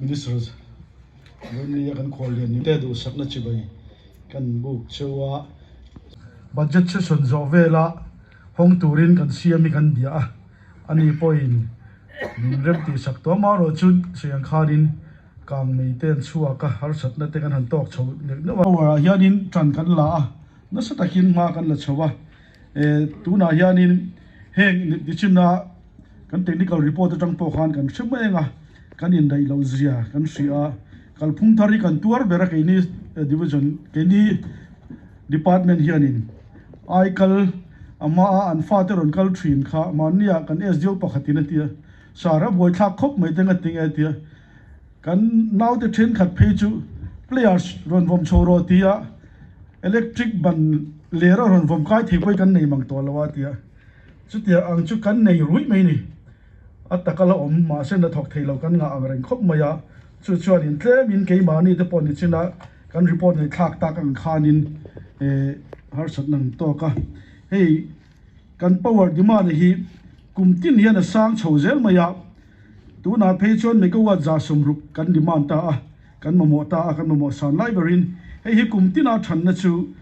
Minister Vawinia kan khuallian ni te duhsakna chibai kan buk cheu a. Budget session zawh vela hawng turin kan siam hi kan bia a, ani pawhin min rem tihsak tawh amaherawh chu sawi ang khanin kang mei te an chhuak a, harsatna te kan han tawk chho neuh neuh a. Power ah hianin tan kan la a, nasa takin hma kan la chho a. Tunah hianin heng nichinna kan technical report atang pawh khan kan hre mai anga kan indaih loh zia kan hria a, kalphung thar hi kan tuar ber a keini division keini department hianin ai kal a hmaa an fate rawn kal thin kha mahnia kan SDO pakhatin a tia sir a buaithlak khawp mai te nga ti nge tia. Kan naute thenkhat phei chu players rawn vawm chho rawh tia electric ban ler a rawn vawm kai thei pawh hi kan nei mang tawh lo a tia. Chutia ang chu kan nei ruih mai ni. A taka la awm mahse hnathawk thei lo kan ngah ang reng khawp mai a. Chu chuanin tlemin keimahni te pawh ni chin a kan report ngaihthlak tak ang khanin harsatna an tawk a. Hei kan power demand hi kum tin hian a sang chho zel mai a. Tunah phei chuan megawatt 60 kan demand ta a, kan mamawh ta a, kan mamawh san lai berin hei hi kum tina thanna chu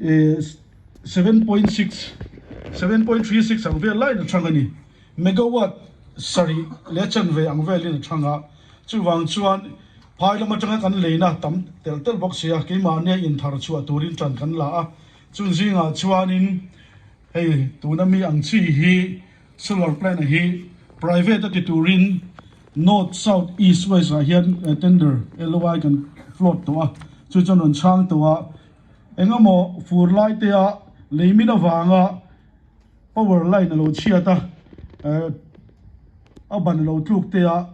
7.6, 7.36 ang vel laiin a thang a ni. Megawatt sarih leh chanve ang velin a thang a, chuvang chuan phai lam atanga kan leina tam telh telh bawk sia, keimahnia inthar chhuah turin tan kan la a, chung zingah chuanin hei tuna mi ang chi hi Solar plant hi private a ti turin North, South, East, West ah hian tender LOI kan float tawh a, chu chuan rawn chhang tawh a, engemaw fur lai te a lei min avanga power line a lo chhiat a, a ban a lo tluk te a,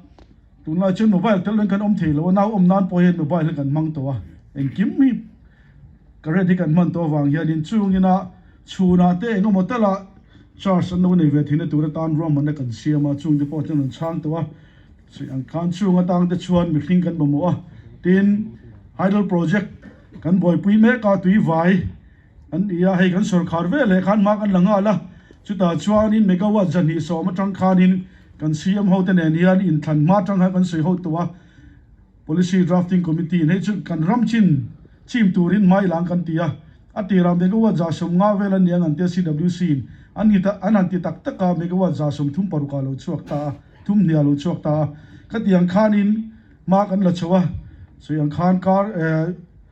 tunlai chuan mobile tel reng kan awm thei lo a, nau awm nan pawh hian mobile hi kan hmang tawh a, engkim hi current hi kan hman tawh avang hianin chungina chhunah te engemaw talah Charge an lo nei ve theihna tur atan ruahmanna kan siam a, chungte pawh chuan an chhang tawh a, an khan chung atang te chuan mihring kan mamawh a, tin hydel project kan buaipui mek a, tui vai an ni a, hei kan sawrkhar ve leh khan hma kan la nghal a, chutah chuanin megawatt 210 atang khanin kan CM ho te nen hian inthlan hma atang khan kan sawi ho tawh a. Policy Drafting Committee in hei chu kan ram chin chim turin hmai lang kan ti a, a tirah megawatt 50 vel a niang an tia CWC in an hi an han ti tak tak a, megawatt 36 ah lo chhuak ta a, thum hnih ah lo chhuak ta a, khatiang khanin hma kan la chho a, sawi ang khan kar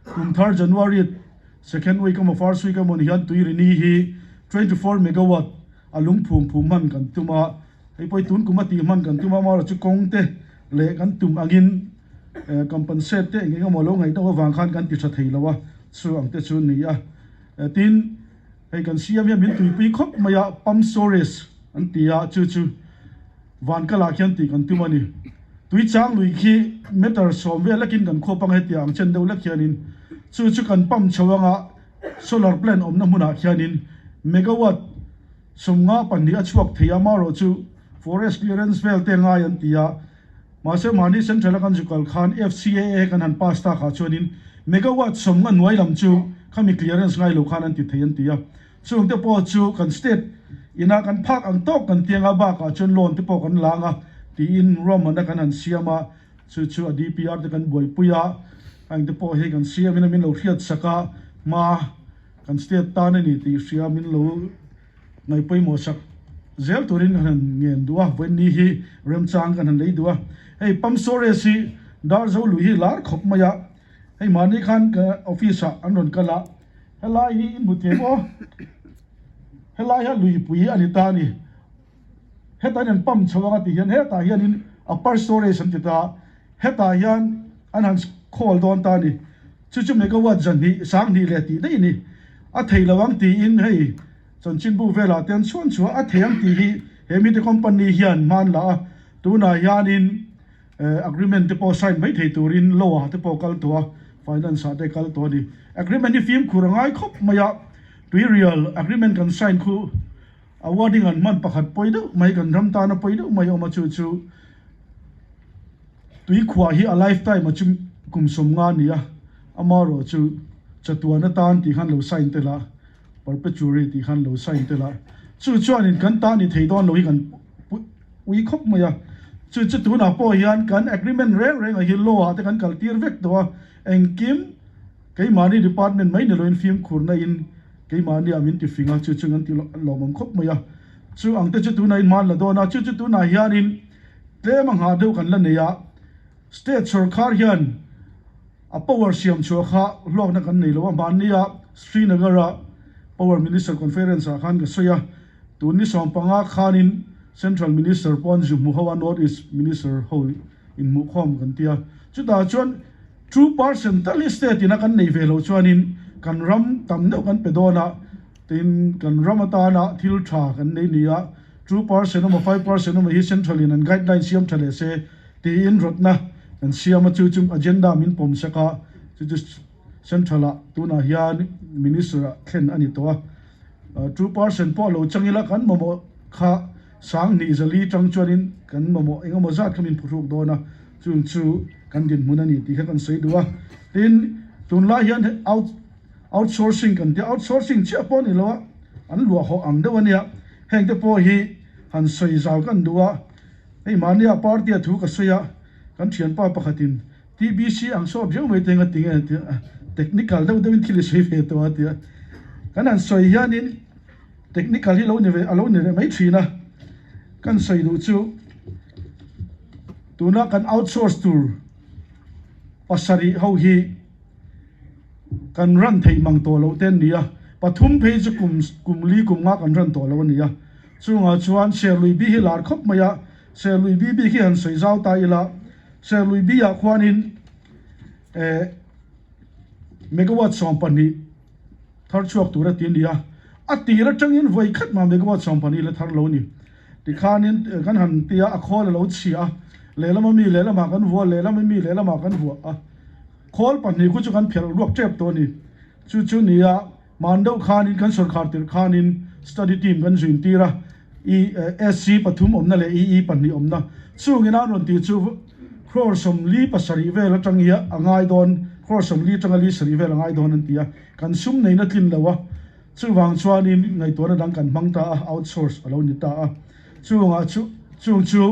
kum thar January second week emaw first week emaw ni hian Tuirini hi 24 megawatt a lungphum phum hman kan tum a, hei pawh hi tun kum a tih hman kan tum a, amaherawhchu chu kawng te leh kan tum angin compensate te eng eng emaw lo ngaih deuh avang khan kan ti tha thei lo a, chu ang te chu a ni a. Tin, hei kan siam hian min tuipui khawp mai a, pump storage an ti a, chu chu van kalah khian tih kan tum a ni. Tui chang lui khi meter 10 vel lekin kan khuap anga hetiang ang chen deuh lek hianin chu chu kan pump chho anga solar plant awmna hmunah khianin megawatt 52 a chhuak thei a, amaherawhchu forest clearance vel te ngai an ti a, mahse mahni central a kan zu kal khan FCAA kan han pass tak ah chuanin megawatt 50 hnuai lam chu khami clearance ngai lo khan an ti thei an ti a, chung te pawh chu kan state ina kan phak ang tawk kan ti anga bakah chuan loan te pawh kan la anga tiin ruahmanna kan han siam a, chu chu a DPR te kan buaipui a, heng te pawh hi kan siam in a min lo hriat sak a hma. Kan state tan a ni tih hria min lo ngaih pawimawh sak zel turin kan han ngen duh a, vawiin hi remchang kan han lei duh a. Hei pump storage hi Darzo lui hi lar khawp mai a, hei mahni khan ka office ah an rawn kal a, helai hi in hmu thei maw? Helai hi luipui a ni ta a ni. Hetah hian an pump chho ang a tih hian hetah hianin upper storage an ti ta a, hetah hian an han khawl dawn ta a ni. Chu chu megawatt 200, 2000 leh tih daih a ni. A thei lo ang tiin hei chanchinbu velah te an chhuan chhuah a, a thei ang tih hi he mite company hian hma an la a, tunah hianin agreement te pawh sign mai thei turin law ah te pawh kal tawh a, finance ah te kal tawh a ni. Agreement hi fimkhur a ngai khawp mai a, tuirial agreement kan sign khu A wording an hman pakhat pawi deuh mai, kan ram tana pawi deuh mai awm a chu chu tuikhuah hi a lifetime a chu kum 50 a ni a, amaherawh chu chatuan atan tih khan lo sign tel a, perpetuary tih khan lo sign tel a, chu chuanin kan ta ni thei dawn lo hi kan ui khawp mai a. Chu chu tunah pawh hian kan agreement reng reng ah hi law ah te kan kal tir vek tawh a, engkim keimahni department mai ni loin fimkhurna in keimahni ah min ti fing a, chu chu kan ti lawmawm khawp mai a. Chu ang te chu tunah in hman la dawn a, chu chu tunah hianin tlem a nghah deuh kan la nei a, state sorkar hian a power siam chhuah kha hlawkna kan nei lo a, hmanni ah Srinagar ah power minister conference ah khan ka sawi a, Tun ni 15 khanin Central Minister pawh an zu hmu ho a, North East Minister ho inhmuhkhawm kan ti a. Chutah chuan 2% tal hi state ina kan nei ve loh chuanin kan ram tam deuh kan pe dawn a, tin kan ram atana thil tha kan nei ni a, 2% emaw 5% emaw hi Central in an guideline siam tha leh se tiin rawtna kan siam a, chu chu agenda min pawm sak a, chu chu Central ah tunah hian Minister ah thlen a ni tawh a. 2% pawh lo chang ila kan mamawh kha 2000 tang chuanin kan mamawh eng emaw zat kha min phuhruk dawn a, chung chu kan dinhmun a ni tih kha kan sawi duh a. Tin, tunlai hian out outsourcing kan tia, outsourcing chiah pawh a ni lo a, an luah hawh ang deuh a nia, heng te pawh hi han sawi zau kan duh a. Hei mahnia party a thu ka sawi a, kan thianpa pakhatin TBC ang sawt riau mai te nga ti nge tia technical deuh deuhin thil i sawi ve tawh a tia kan han sawi hianin technical hi lo ni ve a lo ni leh mai thin a kan sawi duh chu tuna kan outsource tur pasarih ho hi kan run theih mang tawh loh te an ni a pathum phei chu kum kum li kum nga kan run tawh lo a ni a chungah chuan Serlui bi hi lar khawp mai a Serlui bi bik hi han sawi zau ta ila. Serlui biah khuanin eh megawatt 12 thar chhuak tur a ti a ni a, a tir atangin vawi khat mah megawatt 12 la thar lo a ni. Tikhanin kan han tia a khawl a lo chhia a, lehlam ami lehlamah kan vuah a, lehlam ami lehlamah kan vuah a, khawl pahnih khu chu kan phelh ruak tep tawh a ni. Chu chu ni a, Hman deuh khanin kan sorkar tirh khanin study team kan zuin tir a, I SC pathum awmna leh EE pahnih awmna chungin an rawn tih chu crore 47 vel atang hi a ngai dawn, crore 40 atanga li sarih vel a ngai dawn an ti a, kan sum neihna tlin lo a, chuvang chuanin ngaihtuahna dang kan hmang ta a, outsource a lo ni ta a, chungah chu chung chu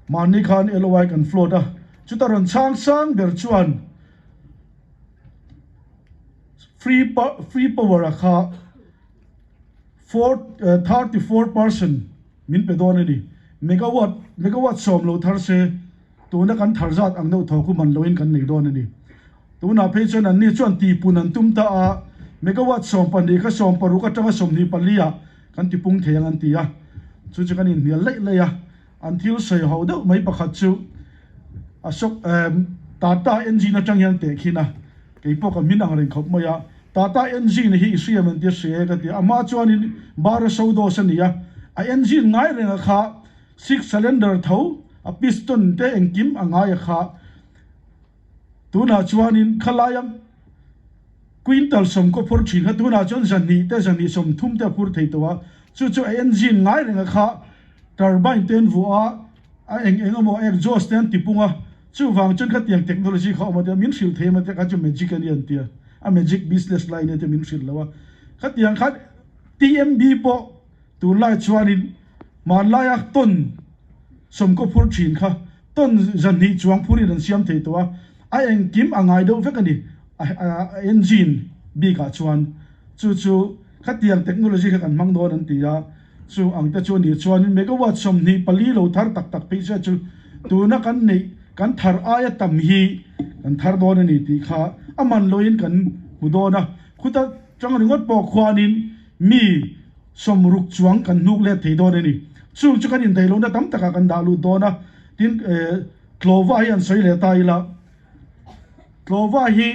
mahni khan LOI kan float a, chuta rawn chhang sang ber chuan. Free free power a kha 34% min pe dawn a ni. Megawatt megawatt sawm lo thar se tuna kan thar zat ang deuh thaw khu man loin kan nei dawn a ni. Tunah phei chuan anni chuan tihpun an tum ta a, megawatt 12 kha 16 atanga 24 ah kan tipung thei ang an ti a, chu chu kan inhnial laih laih a. An thil sawi ho deuh mai pakhat chu Ashok emm Tata engine atang hian teh khin a, kei pawh ka hmin ang reng khawp mai a, Tata engine hi i hriam an tia hria e ka ti a, amah chuanin Bara Sodos a ni a, a engine ngai reng a kha six cylinder tho a piston te engkim a ngai a kha tunah chuanin khalaia Quintal sawmkaw phur thin kha tunah chuan zahnih te zahnih 30 te a phur thei tawh a, chu chu a engine ngai reng a kha turbine te an vuah a, a eng eng emaw exhaust te an ti pung a, chuvang chuan khatiang technology kha a awm a tia min hrilh thei em a tia kha chu magic a ni an tia, a magic business line a tia min hrilh lo a, khatiang khan TMB pawh tunlai chuanin hmanlaia ton sawmkaw phur thin kha Tawn 200 chuang phurin an siam thei tawh a, a engkim a ngai deuh vek a ni a engine bikah chuan. Chu chu khatiang technology kha kan hmang dawn an ti a, chu ang te chu a nih chuanin megawatt 24 lo thar tak tak phei se chu tuna kan neih kan thar aia tam hi kan thar dawn a ni tih kha a man loin kan hmu dawn a, khuta tang ringawt pawh khuanin mi 60 chuang kan hnuk let thei dawn a ni. Chung chu kan indaih lohna tam takah kan dah lut dawn a, tin Tlawva hi an sawi leh ta ila, Tlawva hi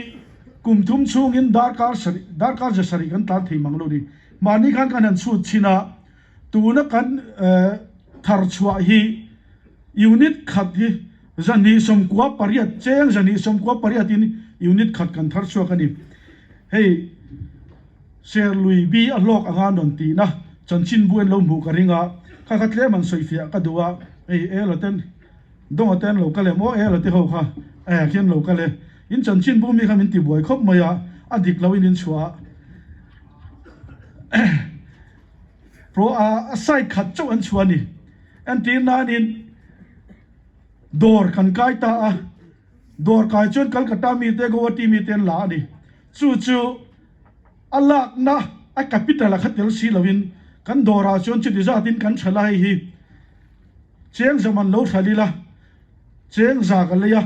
kum thum chhungin darkar sarih, darkar za sarih kan tlan thei mang lo ni. Mahni khan kan han chhut chhin a, tuna kan thar chhuah hi unit khat hi 298, cheng 298 in unit khat kan thar chhuak a ni. Hei. Serlui bi a hlawk anga nawn tihna chanchinbu en lo hmuh ka ring a, kha kha tlem an sawi fiah ka duh a, hei ela ten Donga te an lo kal em aw ela te ho kha eh khi an lo kal e, in chanchinbu mi kha min ti buai khawp mai a, a dik lo in in chhuah a pro a side khat chauh an chhuah a ni, entir nanin. Dawr kan kai ta a, dawr kai chuan Calcutta mite, Guwahati mite an la a ni. Chu chu a lakna a capital a kha tel si loin kan dawrah chuan chuti zatin kan tha la hei hi cheng zam an lo hral ila, cheng za ka lei a,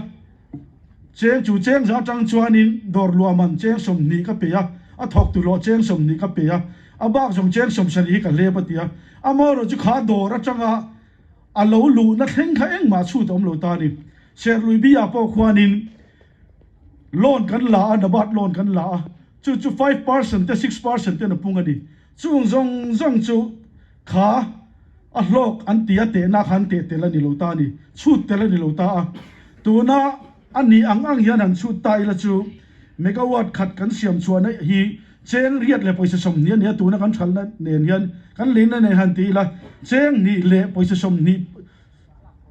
cheng chu cheng za atang chuanin dawr luah man cheng 20 ka pe a, a thawk tu lawh cheng 20 ka pe a, a bak zawng cheng 70 hi ka hlep a ti a, amaherawhchu chu kha dawr atanga A lo luhna thleng kha engmah chhut a awm lo ta a ni. Serlui Bia pawh khuanin loan kan la a, Nabat loan kan la a, chu chu 5% te 6% ten a pung a ni. Chung zawng zawng chu kha a hlawk an ti a, tehna kha an teh tel a ni lo ta a ni, chhut tel a ni lo ta a. Tuna A nih ang ang hian han chhut ta ila chu megawatt khat kan siam chhuahna hi cheng riat leh pawisa 20 a ni a, tuna kan thalna nen hian kan leina nen han ti ila cheng hnih leh pawisa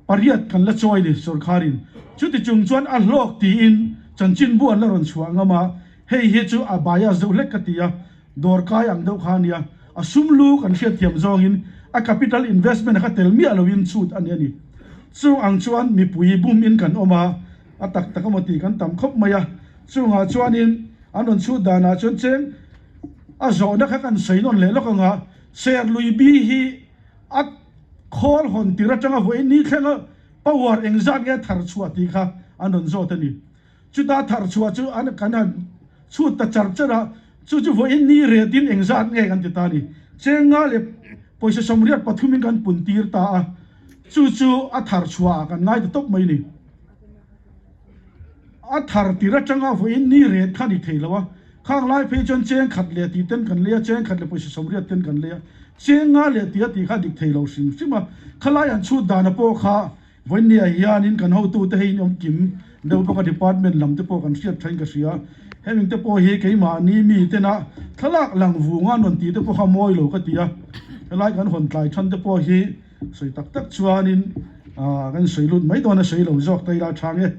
28 kan la chawi ni sorkharin. Chuti chung chuan a hlawk tiin chanchinbu an la rawn chhuah ngam a, hei hi chu a bias deuh hlek ka ti a, dawrkai ang deuh kha a nia, a sum lu kan hriatthiam zawngin a capital investment a kha tel miah loin chhut a ni a ni. Chung ang chuan mipui bum in kan awm a, a tak tak emaw tih kan tam khawp mai a, chungah chuanin an rawn chhut danah chuan cheng a zawhna kha kan sawi nawn leh lawk ang a, Serlui bi hi a khawl hawn tir atanga vawiin ni thlenga power engzat nge thar chhuah tih kha an rawn zawt a ni. Chuta thar chhuah chu an kan han chhut ta char char a, chu chu vawiin ni retin engzat nge kan ti ta a ni. Chenga leh pawisa 83 in kan pun tir ta a, chu chu a thar chhuah ah kan ngai ta tawp mai a ni. A thar tir atanga vawiin ni ret kha ni thei lo a, khang lai phei chuan cheng khat leh tih ten kan lei a, cheng khat leh pawisa 80 ten kan lei a, chenga leh tih a tih kha dik thei lo hrim hrim a, khalai an chhut dana pawh kha Vawinia hianin kan hotute hei in awm kim deuh bawk a, department lam te pawh kan hriat thain ka hria. Heng te pawh hi keimahni mi tena thlalak lang vunga an rawn tih te pawh kha mawi lo ka ti a, helai kan hawn tlai than te pawh hi sawi tak tak chuanin kan sawi lut mai dawn a sawi lo zawk ta ila tha nge.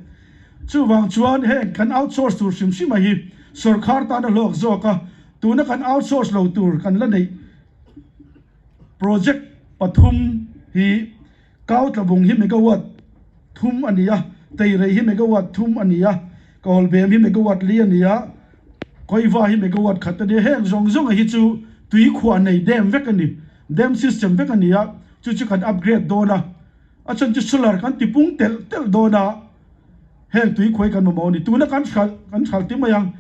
Chuvang chuan heng kan outsource tur hrim hrim a hi sawrkhar tan a hlawk zawk a, tuna kan outsource lo tur kan la neih project pathum hi Kau tlabung hi megawatt thum a ni a, Teirei hi megawatt thum a ni a, Kawlbem hi megawatt li a ni a, Koiva hi megawatt khat a ni a. Heng zawng zawnga hi chu tui khuah nei dam vek a ni, dam system vek a ni a, chu chu kan upgrade dawn a, a chhan chu solar kan ti pung telh telh dawn a, heng tui khuai kan mamawh a ni. Tuna kan hralh kan hralh ti mai ang,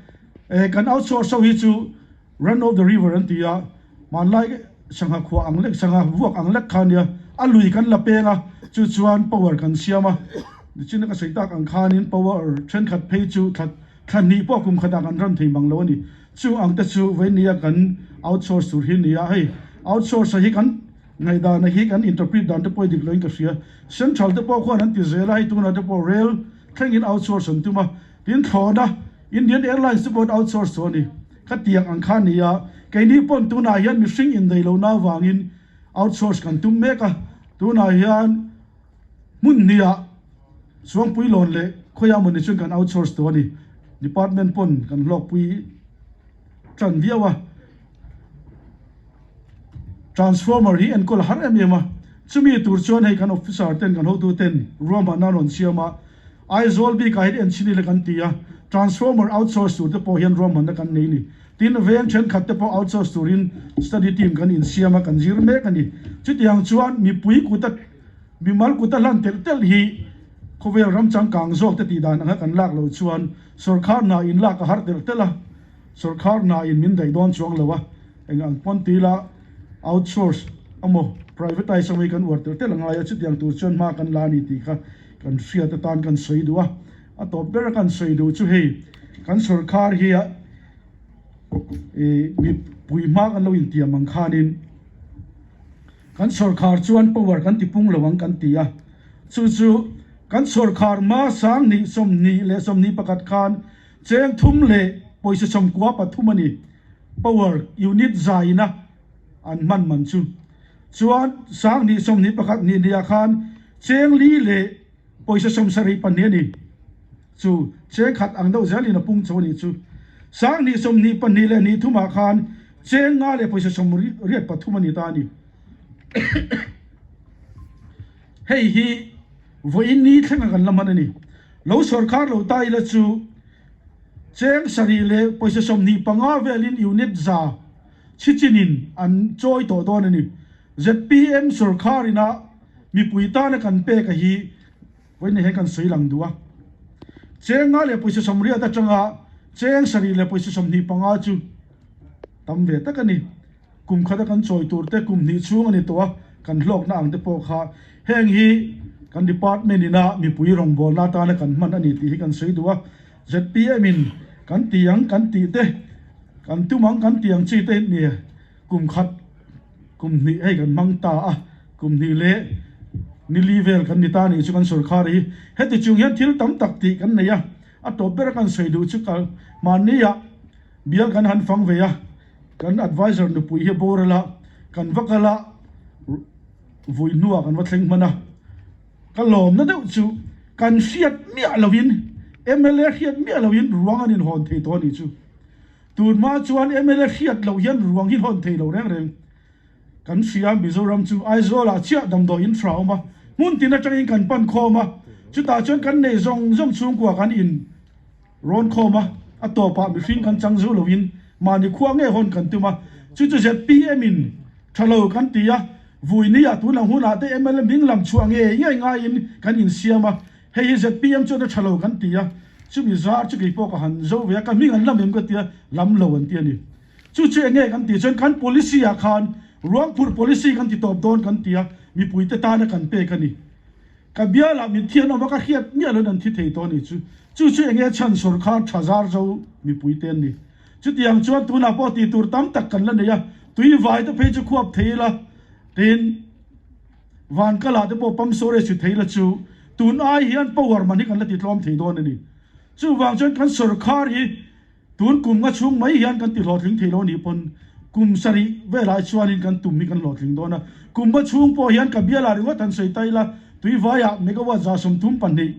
kan outsource ho hi chu Run of the river an ti a, hmanlai sangha khuah ang lek, sangha vuak ang lek kha a nia, a lui kan la peng a, chu chuan power kan siam a, nichina ka sawi tak ang khanin power thenkhat phei chu thla thla hnih pawh kum khatah kan run thei mang lo a ni, chu ang te chu veinia kan outsource tur hi a ni a, hei outsource a hi kan ngaihdan a hi kan interpret dan te pawh i dik loin ka hria, central te pawh khuan an ti zel a, hei tunah te pawh rail thlengin outsource an tum a, tin thlawhna Indian Airlines te pawh an outsource tawh a ni. Khatiang ang kha a ni a, keini pawn tunah hian mihring indaih lohna avangin outsource kan tum mek a, tunah hian hmun hniah Suangpui lawn leh khawiah mawni chuan kan outsource tawh a ni. Department pawn kan hlawkpui tan viau a. Transformer hi enkawl a har em em a, chumi tur chuan hei kan officer ten kan hotu ten ruahmanna an rawn siam a, Aizawl bikah hian enchhin ila kan ti a, transformer outsource tur te pawh hian ruahmanna kan nei a ni. Tin, veng thenkhat te pawh outsource turin study team kan insiam a, kan zir mek a ni. Chutiang chuan mipui kuta mimal kuta hlan telh telh hi khawvel ram changkang zawk te tih dan anga kan lak loh chuan sawrkhar hna inlak a har telh telh a. Sawrkhar hna in min daih dawn chuang lo a, eng ang pawn ti ila outsource emaw privatise emaw hi kan uar telh telh a ngai a, chutiang tur chuan hma kan la a ni tih kha kan hriat atan kan sawi duh a. A tawp ber a kan sawi duh chu hei kan sawrkhar hi a ih mipui hma kan lo intiam ang khanin kan sawrkhar chuan power kan ti pung lo ang kan ti a, chu chu kan sawrkhar hma 20 21 khan Cheng thum leh pawisa 93 a ni. Power unit zaina an hman man chu. Chuan 2021 hnih hnih ah khan cheng li leh pawisa 74 a ni. Chu cheng khat ang deuh zelin a pung chho a nih chu. 2022 leh hnih thum ah khan cheng nga leh pawisa 83 a ni ta a ni. Hei hi. Vawiin ni thlenga kan la hman a ni. Lo sawrkar lo ta ila chu cheng sarih leh pawisa 25 velin unit za chhichinin an chawi tawh dawn a ni. Zpm sawrkar ina mipui tana kan pek a hi vawiin hian kan sawi lang duh a. Cheng nga leh pawisa 80 atanga cheng sarih leh pawisa 25 chu tam ve tak a ni. Kum khata kan chawi tur te kum hnih chhung a ni tawh a, kan hlawkna ang te pawh kha heng hi kan department ina mipui rawngbawlna atana kan hman a ni tih hi kan sawi duh a. Zpm in kan ti ang kan tih te, kan tum ang kan tih ang chi te ni kum khat kum hnih hei kan hmang ta a, kum hnih leh ni li vel kan ni ta a nih chu kan sawrkhar hi. Heti chung hian thil tam tak tih kan nei a, a tawp ber a kan sawi duh chu kal mahniah bial kan han fang ve a. Kan adviser nupui hi boral a, kan va kal a, vui hnuah kan va thleng hman a. Ka lawmna deuh chu kan hriat miah loin, mla hriat miah loin ruang an inhawn thei tawh a nih chu. Tun hma chuan mla hriat loh hian ruang hi hawn thei lo reng reng. Kan hria Mizoram chu Aizawl-ah chiah damdawi in tha a awm a, hmun tin atangin kan pan khawm a, chutah chuan kan nei zawng zawng chhungkua kan in. Rawn khawm a, a tawpah mihring kan chang zo loin mahni khua nge hawn kan tum a, chu chu zpm in tha lo kan ti a, vui ni ah tun ang hunah te mla hming lam chhuah ngei ngei ngaiin kan insiam a, hei hi zpm chuan a tha lo kan ti a, chumi zar chu keipawh ka han zo ve a, ka hming an lam em ka ti a, lam lo an ti a ni. Chu chu enge kan tih chuan kan policy ah khan ruangphurh policy kan ti tawp dawn kan ti a, mipuite tana kan pek a ni. Ka bialah mitthi an awm a, ka hriat miah loin an thi thei tawh a nih chu. Chu chu enge chhan sawrkhar tha zar zo mipui te an ni. Chutiang chuan tunah pawh tih tur tam tak kan la nei a, tui vai te phei chu khuap thei ila, tin van kalah te pawh pump storage chu thei ila chu tun ai hian power man hi kan la ti tlawm thei dawn a ni. Chuvang chuan kan sawrkhar hi Tun kum nga chhung mai hian kan ti hlawhtling thei lo nih pawn kum sarih velah chuanin kan tum hi kan hlawhtling dawn a. Kum nga chhung pawh hian ka bialah ringawt han sawi ta ila, tuivaiah megawatt 32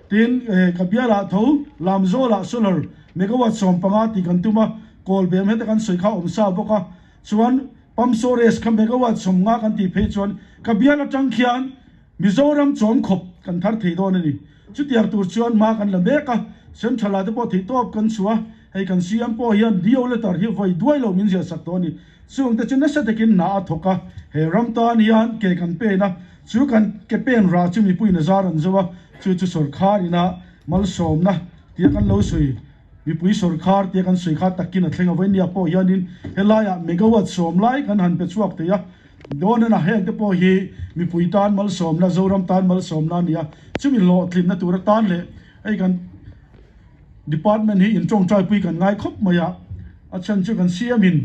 tin ka bialah tho Lamzawlah solar megawatt 15 tih kan tum a, Kawlbem heta kan sawi kha awm sa bawk a, chuan pump storage kha megawatt 50 kan tih phei chuan ka bial atang khian Mizoram chawm khawp kan thar thei dawn a ni. Chutiang tur chuan hma kan la mek a, Central ah te pawh theihtawp kan chhuah a, hei kan CM pawh hian DO letter hi vawi duai lo min ziah sak tawh a ni. Chung te chu nasa takin hna a thawk a, he ram tan hian ke kan pen a, chu kan ke pen rah chu mipuiin a zar an zo a, chu chu sawrkhar ina malsawmna tia kan lo sawi, mipui sawrkhar tia kan sawi kha takin a thleng a, vawinia pawh hianin helaiah megawatt 10 lai kan han pe chhuak thei a. Dawnena heng te pawh hi mipui tan malsawmna, Zoram tan malsawmna a ni a, chumi hlawhtlinna tur atan leh hei kan department hi in tawngtaipui kan ngai khawp mai a, a chhan chu kan CM in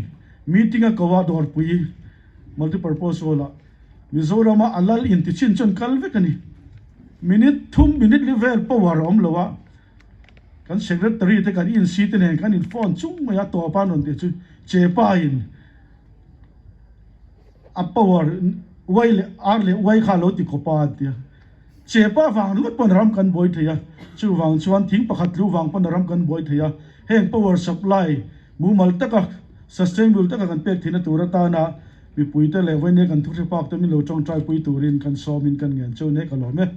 meeting a ko a dawrpui multipurpose hall ah Mizorama a lal in ti chin chuan kal vek a ni. Minute thum minute li vel power a awm lo a, kan secretary te kan insi te nen kan in phone chung mai a tawp a rawn tih chu Chepa in A power Y leh R leh Y kha a lo ti khawp a an ti a. Chepa vang ringawt pawn ram kan buai thei a, chuvang chuan thing pakhat tlu vang pawn ram kan buai thei a. Heng power supply mumal taka sustainable taka kan pek theihna tur atana mipuite leh vawinia kan thuhre pak te min lo tawngtai pui turin kan sawmin kan ngen cheu nek alawm e.